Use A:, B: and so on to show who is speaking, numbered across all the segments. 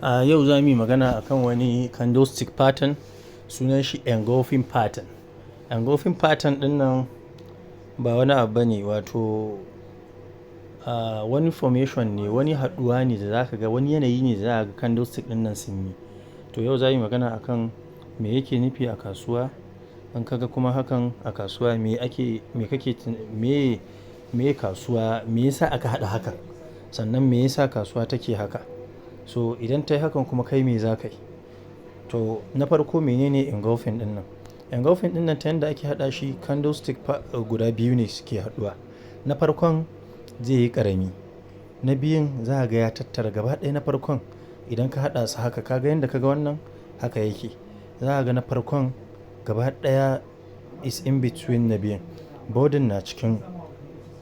A: A yau za mu yi magana akan wani candlestick pattern, sunan shi engulfing pattern. Engulfing pattern ɗinnan ba wani abu bane, wato wani formation ne, wani haɗuwa ne da za ka ga, wani yanayi ne da za ka ga candlestick ɗinnan sun yi. To yau za mu yi magana akan me yake nufi a kasuwa. In ka ga kuma hakan a kasuwa, me ake, me kake, me, me kasuwa, me yasa aka haɗa hakan? Sannan me yasa kasuwa take haka? So idan tayi hakan kuma kai me za ka yi? To na farko, menene engulfing ɗinnan? Engulfing ɗinnan, ta yanda ake haɗa shi, candlestick guda biyu ne suke haɗuwa. Na farkon zai yi ƙarami. Na biyun za ka ga ya tattara gaba ɗaya na farkon. Idan ka haɗa su haka, ka ga yanda ka ga wannan, haka yake. Za ka ga na farkon gaba ɗaya is in between na biyun. Bodin na cikin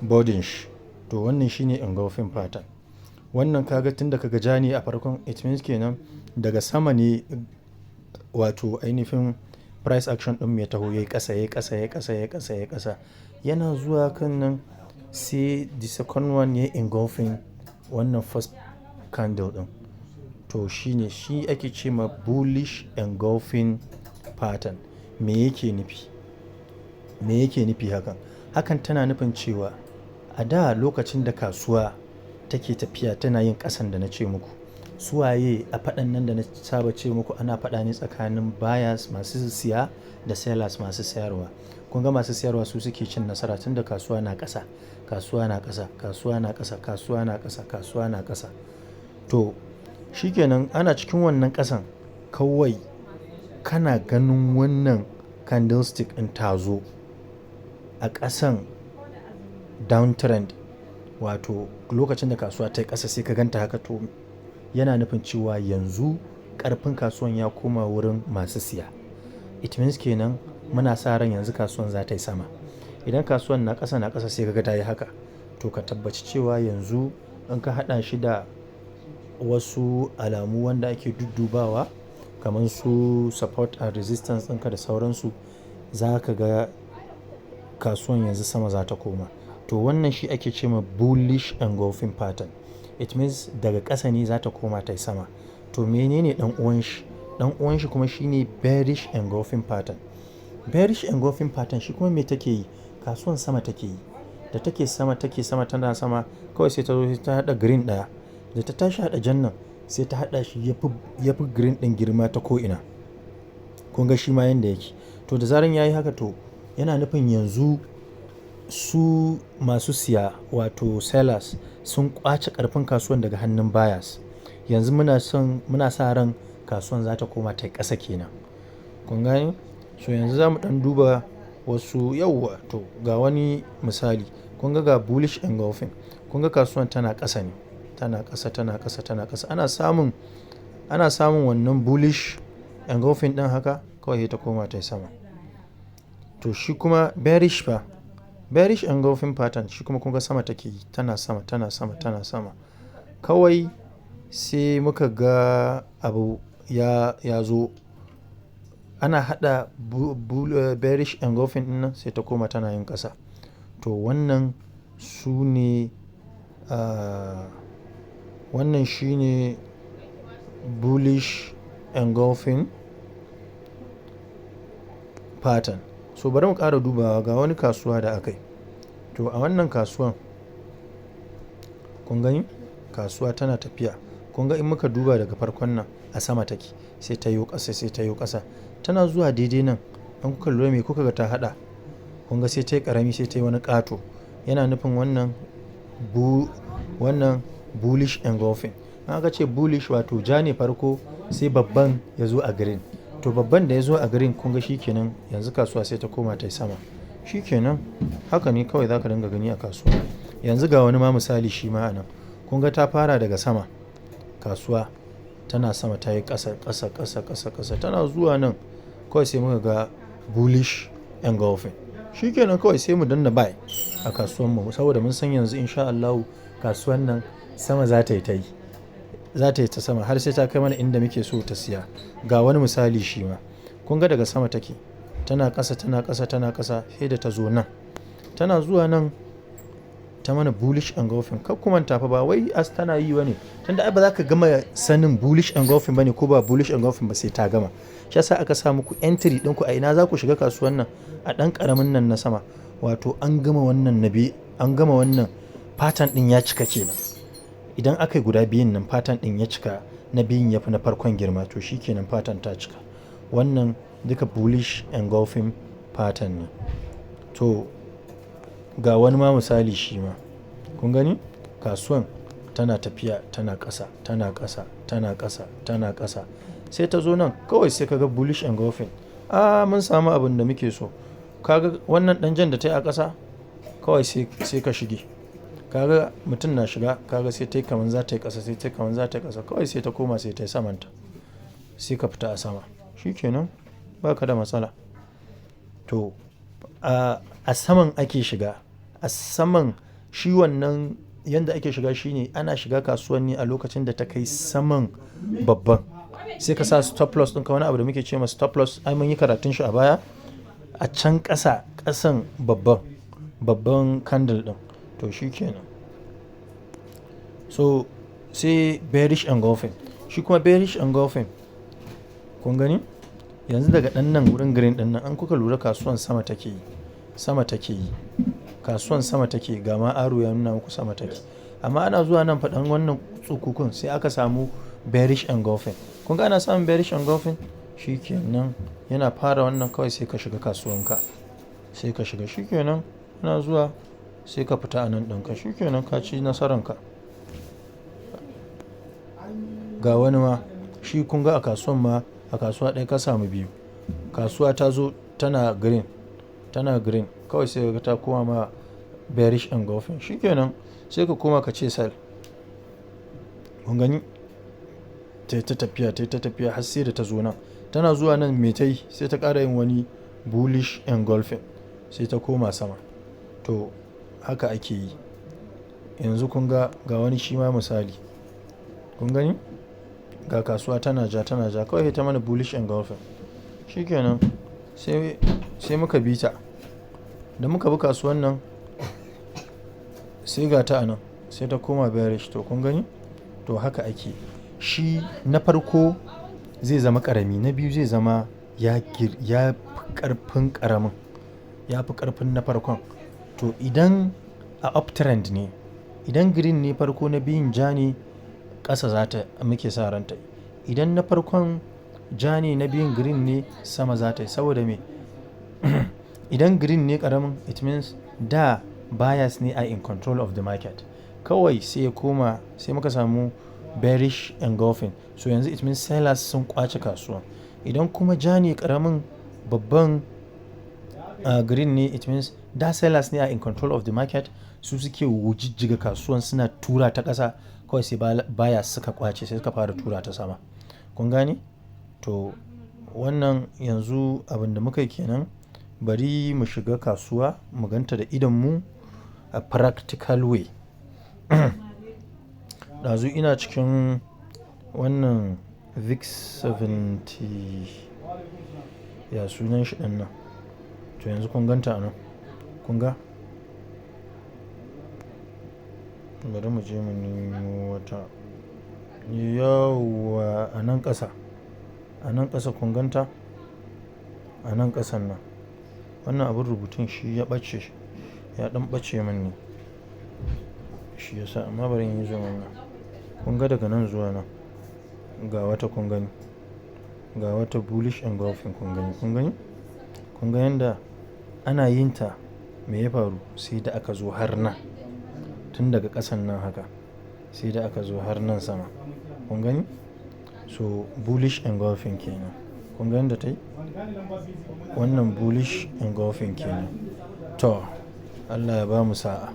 A: bodin shi. To wannan shine engulfing pattern. Wannan ka ga tun da ka ga ja ne a farkon, it means kenan daga sama ne, wato ainifin price action ɗin ya taho, yayi ƙasa, yayi ƙasa, yayi ƙasa, yayi ƙasa, yayi ƙasa. Yana zuwa kan nan sai the second one yayi engulfing wannan first candle ɗin. To shine shi ake ce ma bullish engulfing pattern. Me yake nufi? Me yake nufi hakan? Hakan tana nufin cewa a da, lokacin da kasuwa take tafiya tana yin ƙasan da na ce muku, su waye a faɗan nan da na saba ce muku, ana faɗa ne tsakanin buyers, masu siya, da sellers, masu sayarwa. Kun ga masu sayarwa su suke cin nasara tun da kasuwa na ƙasa, kasuwa na ƙasa, kasuwa na ƙasa, kasuwa na ƙasa, kasuwa na ƙasa. To shi kenan, ana cikin wannan ƙasan, kawai kana ganin wannan candlestick ɗin ta zo a ƙasan downtrend, wato lokacin da kasuwa ta yi ƙasa sai ka gan ta haka, to yana nufin cewa yanzu ƙarfin kasuwan ya koma wurin masu siya. It means kenan muna sa ran yanzu kasuwan za ta yi sama. Idan kasuwan na ƙasa, na ƙasa, sai ka ga ta yi haka, to ka tabbaci cewa yanzu in ka haɗa shi da wasu alamu wanda ake duddubawa kamar su support and resistance ɗinka da sauransu, za ka ga kasuwan yanzu sama za ta koma. To wannan shi ake ce ma bullish engulfing pattern. It means daga ƙasa ne za ta koma ta yi sama. To menene ɗan uwan shi? Ɗan uwan shi kuma shine bearish engulfing pattern. Bearish engulfing pattern shi kuma me take yi? Kasuwan sama take yi. Da take sama, take sama, tana sama, kawai sai ta zo ta haɗa green ɗaya. Da ta tashi haɗa jan nan, sai ta haɗa shi yafi green ɗin girma ta ko'ina. Kun ga shi ma yanda yake. To da zaran ya yi haka, to yana nufin yanzu su masu siya, wato sellers, sun ƙwace ƙarfin kasuwan daga hannun buyers. Yanzu muna son, muna sa ran kasuwan za ta koma ta yi ƙasa kenan. Kun gane? So yanzu za mu ɗan duba wasu yauwa. To ga wani misali. Kun ga bullish engulfing. Kun ga kasuwan tana ƙasa ne. Tana ƙasa, tana ƙasa, tana ƙasa. Ana samun wannan bullish engulfing ɗin haka, kawai sai ta koma ta yi sama. To shi kuma bearish fa? Bearish engulfing pattern shi kuma kun ga sama take yi. Tana sama, tana sama, tana sama. Kawai sai muka ga abu ya zo. Ana haɗa bearish engulfing ɗin nan, sai ta koma tana yin ƙasa. To wannan su ne, wannan shine bullish engulfing pattern. So bari mu ƙara dubawa, ga wani kasuwa da aka yi. To a wannan kasuwan, kun gani? Kasuwa tana tafiya. Kun ga in muka duba daga farkon nan, a sama take, sai ta yo ƙasa, sai ta yo ƙasa. Tana zuwa daidai nan, in kuka lura, me kuka ga ta haɗa? Kun ga sai ta yi ƙarami, sai ta yi wani ƙato. Yana nufin wannan bullish engulfing. In aka ce bullish, wato ja ne farko, sai babban ya zo a green. To babban da ya zo a green, kun ga shi kenan, yanzu kasuwa sai ta koma ta yi sama. Shi kenan, haka ne kawai za ka dinga gani a kasuwa. Yanzu ga wani ma misali shi ma a nan. Kun ga ta fara daga sama. Kasuwa tana sama, ta yi ƙasa, ƙasa, ƙasa, ƙasa, ƙasa. Tana zuwa nan, kawai sai muka ga bullish engulfing. Shi kenan, kawai sai mu danna buy a kasuwan mu saboda mun san yanzu in sha Allahu kasuwan nan sama za ta yi ta yi. Za ta yi ta sama har sai ta kai mana inda muke so ta siya. Ga wani misali shi ma. Kun ga daga sama take. Tana ƙasa, tana ƙasa, tana ƙasa, sai da ta zo nan. Tana zuwa nan. Ta mana bullish engulfing. Kar ku manta fa, ba wai as tana yi ba ne. Tunda ai ba za ka gama sanin bullish engulfing bane ko ba bullish engulfing ba sai ta gama. Shi yasa aka sa muku entry ɗinku a ina za ku shiga kasuwan nan, a ɗan ƙaramin nan na sama. Wato an gama wannan na biyu, an gama wannan pattern ɗin ya cika kenan. Idan aka yi guda biyun nan, pattern ɗin ya cika, na biyun ya fi na farkon girma, to shi kenan, pattern ta cika. Wannan duka bullish engulfing pattern ne. To ga wani ma misali shi ma. Kun gani? Kasuwan tana tafiya tana ƙasa, tana ƙasa, tana ƙasa, tana ƙasa. Sai ta zo nan kawai sai ka ga bullish engulfing. Ah, mun samu abin da muke so. Ka ga wannan ɗan jan da ta yi a ƙasa? Kawai sai ka shige. Ka ga mutum na shiga, ka ga sai tayi kaman za ta yi ƙasa, sai tayi kaman za ta yi ƙasa. Kawai sai ta koma sai ta yi samanta. Sai ka fita a sama. Shi kenan, ba ka da matsala. To a saman ake shiga. A saman shi wannan yanda ake shiga shine ana shiga kasuwan ne a lokacin da ta kai saman babban. Sai ka sa stop loss ɗinka, wani abu da muke ce ma stop loss, ai mun yi karatun shi a baya. A can ƙasa, ƙasan babban, babban candle ɗin. To shi kenan. So sai bearish engulfing. Shi kuma bearish engulfing, kun gani? Yanzu daga ɗan nan wurin green ɗin nan, in kuka lura, kasuwan sama take yi, sama take yi. Kasuwan sama take, ga ma arrow ya nuna muku sama take. Amma ana zuwa nan faɗan wannan tsukukun sai aka samu bearish engulfing. Kun ga ana samun bearish engulfing? Shi kenan, yana fara wannan kawai sai ka shiga kasuwan ka. Sai ka shiga, shi kenan, ana zuwa sai ka fita a nan ɗinka. Shi kenan, ka ci nasaranka. Ga wani ma shi, kun ga a kasuwan ma, a kasuwa ɗaya ka samu biyu. Kasuwa ta zo tana green, tana green, kawai sai kaga ta koma ma bearish engulfing. Shi kenan, sai ka koma ka ce sell. Kun gani? Tai ta tafiya, tai ta tafiya har sai da ta zo nan. Tana zuwa nan, me tayi? Sai ta ƙara yin wani bullish engulfing, sai ta koma sama. To haka ake yi. Yanzu kun ga, ga wani shi ma misali. Kun gani? Ga kasuwa tana ja, tana ja, kawai ta mana bullish engulfing. Shi kenan, sai muka bi ta. Da muka bi kasuwan nan, sai ga ta a nan sai ta koma bearish. To kun gani? To haka ake. Shi na farko zai zama ƙarami, na biyu zai zama ya fi ƙarfin ƙaramin, ya fi ƙarfin na farkon. To idan a uptrend ne, idan green ne farko, na biyun ja ne, ƙasa za ta muke sa ran ta yi. Idan na farkon ja ne, na biyun green ne, sama za ta yi. Saboda me? Idan green ne ƙaramin, it means da buyers ne are in control of the market. Kawai sai ya koma sai muka samu bearish engulfing. So yanzu it means sellers sun ƙwace kasuwa. Idan kuma ja ne ƙaramin, babban green ne, it means da sellers ne are in control of the market. Su suke wujijjiga kasuwan, suna tura ta ƙasa, kawai sai buyers suka ƙwace, sai suka fara tura ta sama. Kun gane? To wannan yanzu abin da muka yi kenan. Bari mu shiga kasuwa mu ganta da idonmu a practical way. Ɗazu ina cikin wannan VIX 70, ya sunan shi ɗin nan. To yanzu kun ganta a nan. Kun ga? Bari mu je mu nemo wata. Yauwa, a nan ƙasa. A nan ƙasa, kun ganta? A nan ƙasan nan. Wannan abin rubutun shi ya ɓace, ya ɗan ɓace min ne. Shi ya sa, amma bari in yi zoom nan. Kun ga daga nan zuwa nan. Ga wata, kun gani. Ga wata bullish engulfing, kun gani, kun gani? Kun ga yanda ana yin ta, me ya faru? Sai da aka zo har nan. Tun daga ƙasan nan haka sai da aka zo har nan sama. Kun gani? So bullish engulfing kenan. Kun ga yanda ta yi? Wannan bullish engulfing kenan. To Allah ya bamu sa'a.